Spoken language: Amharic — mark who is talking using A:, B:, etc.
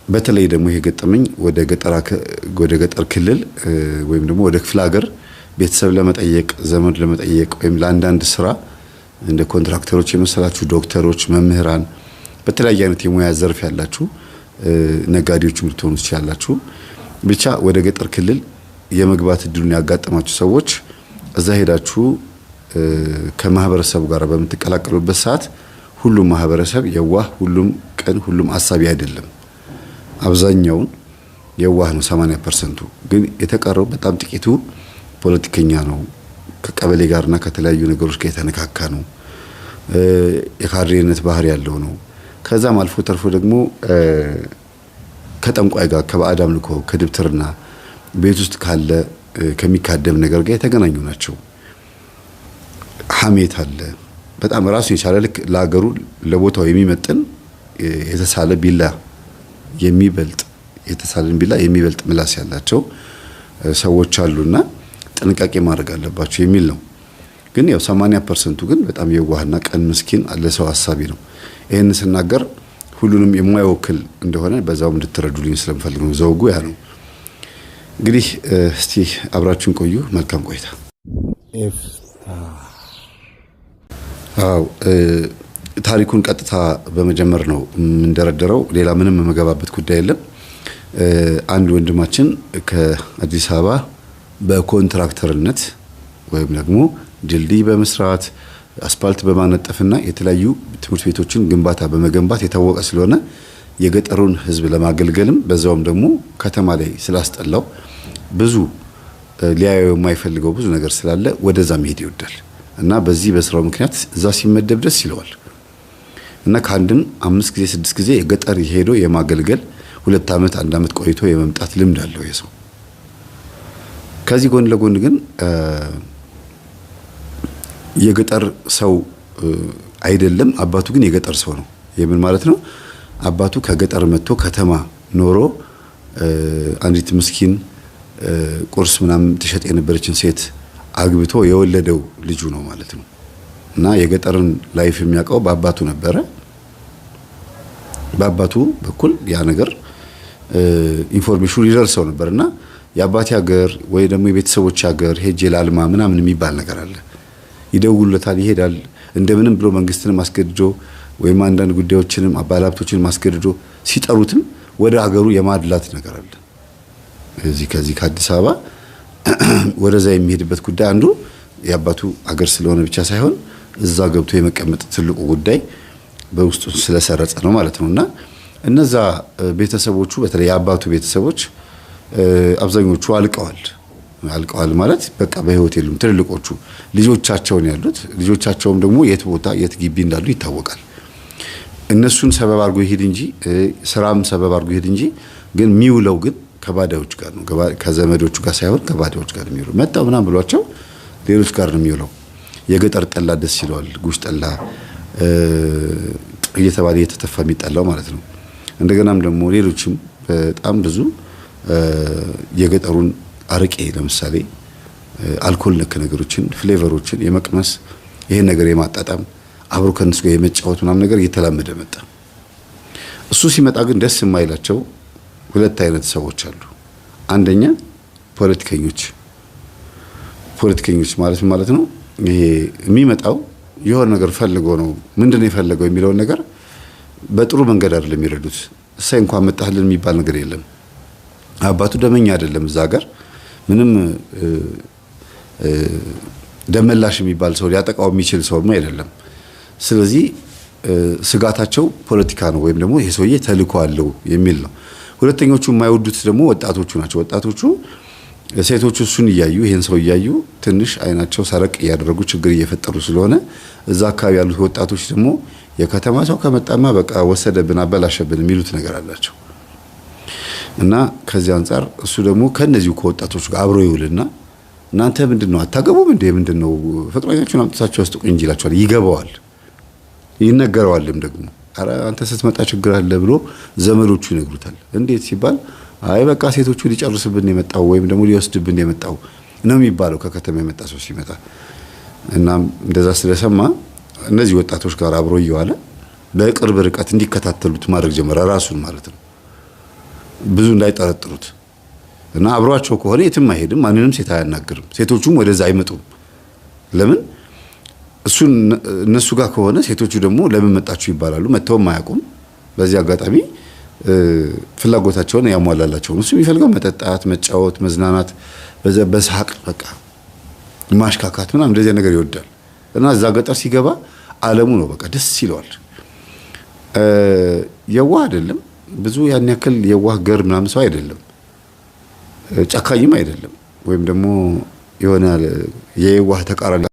A: በተለይ ደግሞ ይሄ ገጠመኝ ወደ ገጠር ክልል ወይም ደግሞ ወደ ክፍለ ሀገር ቤተሰብ ለመጠየቅ፣ ዘመድ ለመጠየቅ ወይም ለአንዳንድ ስራ እንደ ኮንትራክተሮች የመሰላችሁ ዶክተሮች፣ መምህራን፣ በተለያየ አይነት የሙያ ዘርፍ ያላችሁ ነጋዴዎችም ልትሆኑ ትችላላችሁ። ብቻ ወደ ገጠር ክልል የመግባት እድሉን ያጋጠማችሁ ሰዎች እዛ ሄዳችሁ ከማህበረሰቡ ጋር በምትቀላቀሉበት ሰዓት ሁሉም ማህበረሰብ የዋህ፣ ሁሉም ቅን፣ ሁሉም አሳቢ አይደለም። አብዛኛውን የዋህ ነው፣ 80%ቱ። ግን የተቀረው በጣም ጥቂቱ ፖለቲከኛ ነው። ከቀበሌ ጋርና ከተለያዩ ነገሮች ጋር የተነካካ ነው። የካድሬነት ባህሪ ያለው ነው። ከዛም አልፎ ተርፎ ደግሞ ከጠንቋይ ጋር፣ ከባዕድ አምልኮ፣ ከድብትርና ቤት ውስጥ ካለ ከሚካደም ነገር ጋር የተገናኙ ናቸው። ሀሜት አለ። በጣም ራሱን የቻለ ልክ ለሀገሩ ለቦታው የሚመጥን የተሳለ ቢላ የሚበልጥ፣ የተሳለን ቢላ የሚበልጥ ምላስ ያላቸው ሰዎች አሉና ጥንቃቄ ማድረግ አለባቸው የሚል ነው። ግን ያው 80%ቱ ግን በጣም የዋህና ቀን ምስኪን ለሰው ሀሳቢ ነው። ይህን ስናገር ሁሉንም የማይወክል እንደሆነ በዛውም እንድትረዱልኝ ስለምፈልግ ነው። ዘውጉ ያ ነው። እንግዲህ እስቲ አብራችሁን ቆዩ። መልካም ቆይታ። አዎ፣ ታሪኩን ቀጥታ በመጀመር ነው የምንደረደረው። ሌላ ምንም የምገባበት ጉዳይ የለም። አንድ ወንድማችን ከአዲስ አበባ በኮንትራክተርነት ወይም ደግሞ ድልድይ በመስራት፣ አስፓልት በማነጠፍና የተለያዩ ትምህርት ቤቶችን ግንባታ በመገንባት የታወቀ ስለሆነ የገጠሩን ሕዝብ ለማገልገልም በዛውም ደግሞ ከተማ ላይ ስላስጠላው፣ ብዙ ሊያየው የማይፈልገው ብዙ ነገር ስላለ ወደዛ መሄድ ይወዳል እና በዚህ በስራው ምክንያት እዛ ሲመደብ ደስ ይለዋል እና ከአንድም 5 ጊዜ 6 ጊዜ የገጠር ሄዶ የማገልገል፣ 2 ዓመት 1 ዓመት ቆይቶ የመምጣት ልምድ አለው የሰው። ከዚህ ጎን ለጎን ግን የገጠር ሰው አይደለም። አባቱ ግን የገጠር ሰው ነው። የምን ማለት ነው? አባቱ ከገጠር መጥቶ ከተማ ኖሮ አንዲት ምስኪን ቁርስ ምናምን ትሸጥ የነበረችን ሴት አግብቶ የወለደው ልጁ ነው ማለት ነው። እና የገጠርን life የሚያውቀው በአባቱ ነበረ። በአባቱ በኩል ያ ነገር information ኑ ሊደርሰው ነበር እና የአባቴ ሀገር ወይ ደግሞ የቤተሰቦች ሀገር ሄጄ ላልማ ምናምን የሚባል ነገር አለ። ይደውሉለታል፣ ይሄዳል። እንደምንም ብሎ መንግስትንም አስገድዶ ወይም አንዳንድ ጉዳዮችንም ባለሀብቶችን አስገድዶ ሲጠሩትም ወደ ሀገሩ የማድላት ነገር አለ። እዚህ ከዚህ ከአዲስ አበባ ወደዛ የሚሄድበት ጉዳይ አንዱ የአባቱ ሀገር ስለሆነ ብቻ ሳይሆን እዛ ገብቶ የመቀመጥ ትልቁ ጉዳይ በውስጡ ስለሰረጸ ነው ማለት ነው። እና እነዛ ቤተሰቦቹ፣ በተለይ የአባቱ ቤተሰቦች አብዛኞቹ አልቀዋል። አልቀዋል ማለት በቃ በህይወት የሉም። ትልልቆቹ ልጆቻቸውን ያሉት፣ ልጆቻቸውም ደግሞ የት ቦታ የት ግቢ እንዳሉ ይታወቃል። እነሱን ሰበብ አድርጎ ይሄድ እንጂ፣ ስራም ሰበብ አድርጎ ይሄድ እንጂ ግን የሚውለው ግን ከባዳዎች ጋር ነው። ከዘመዶቹ ጋር ሳይሆን ከባዳዎች ጋር የሚውለው፣ መጣው ምናምን ብሏቸው ሌሎች ጋር ነው የሚውለው። የገጠር ጠላ ደስ ይለዋል። ጉሽ ጠላ እየተባለ እየተተፋ የሚጠላው ማለት ነው። እንደገናም ደግሞ ሌሎችም በጣም ብዙ የገጠሩን አረቄ ለምሳሌ፣ አልኮል ነክ ነገሮችን፣ flavor ኦችን የመቅመስ፣ ይሄን ነገር የማጣጣም፣ አብሮ ከእነሱ ጋር የመጫወት ምናምን ነገር እየተላመደ መጣ። እሱ ሲመጣ ግን ደስ የማይላቸው ሁለት አይነት ሰዎች አሉ። አንደኛ ፖለቲከኞች። ፖለቲከኞች ማለት ማለት ነው ይሄ የሚመጣው የሆነ ነገር ፈልጎ ነው። ምንድን ነው የፈለገው የሚለውን ነገር በጥሩ መንገድ አይደለም የሚረዱት። እሰይ እንኳን መጣህልን የሚባል ነገር የለም። አባቱ ደመኛ አይደለም፣ እዛ ሀገር ምንም ደመላሽ የሚባል ሰው ሊያጠቃው የሚችል ሰውም አይደለም። ስለዚህ ስጋታቸው ፖለቲካ ነው ወይም ደግሞ ይሄ ሰውዬ ተልእኮ አለው የሚል ነው። ሁለተኞቹ የማይወዱት ደግሞ ወጣቶቹ ናቸው። ወጣቶቹ ሴቶቹ እሱን እያዩ፣ ይሄን ሰው እያዩ ትንሽ አይናቸው ሰረቅ እያደረጉ ችግር እየፈጠሩ ስለሆነ እዛ አካባቢ ያሉት ወጣቶች ደግሞ የከተማ ሰው ከመጣማ በቃ ወሰደብን፣ አበላሸብን የሚሉት ነገር አላቸው። እና ከዚህ አንጻር እሱ ደግሞ ከእነዚሁ ከወጣቶች ጋር አብሮ ይውልና እናንተ ምንድን ነው አታገቡም እንዴ? ምንድን ነው ፍቅረኛችሁን አምጥታችሁ አስጡኝ እንጂ ይላቸዋል። ይገባዋል፣ ይነገረዋልም ደግሞ፣ ኧረ አንተ ስትመጣ ችግር አለ ብሎ ዘመዶቹ ይነግሩታል። እንዴት ሲባል አይ በቃ ሴቶቹ ሊጨርስብን የመጣው ወይም ደግሞ ሊወስድብን የመጣው ነው የሚባለው ከከተማ የመጣ ሰው ሲመጣ። እና እንደዛ ስለሰማ እነዚህ ወጣቶች ጋር አብሮ እየዋለ በቅርብ ርቀት እንዲከታተሉት ማድረግ ጀመረ፣ ራሱን ማለት ነው። ብዙ እንዳይጠረጥሩት። እና አብሯቸው ከሆነ የትም አይሄድም፣ ማንንም ሴት አያናግርም። ሴቶቹም ወደዛ አይመጡም። ለምን? እሱ እነሱ ጋር ከሆነ ሴቶቹ ደግሞ ለምን መጣችሁ ይባላሉ። መጥተውም አያውቁም። በዚህ አጋጣሚ ፍላጎታቸውን ያሟላላቸው። እሱ የሚፈልገው መጠጣት፣ መጫወት፣ መዝናናት፣ በሳቅ በቃ ማሽካካት ምናምን እንደዚያ ነገር ይወዳል። እና እዛ ገጠር ሲገባ ዓለሙ ነው፣ በቃ ደስ ይለዋል። የዋህ አይደለም፣ ብዙ ያን ያክል የዋህ ገር ምናምን ሰው አይደለም፣ ጨካኝም አይደለም። ወይም ደግሞ የሆነ የየዋህ ተቃራኒ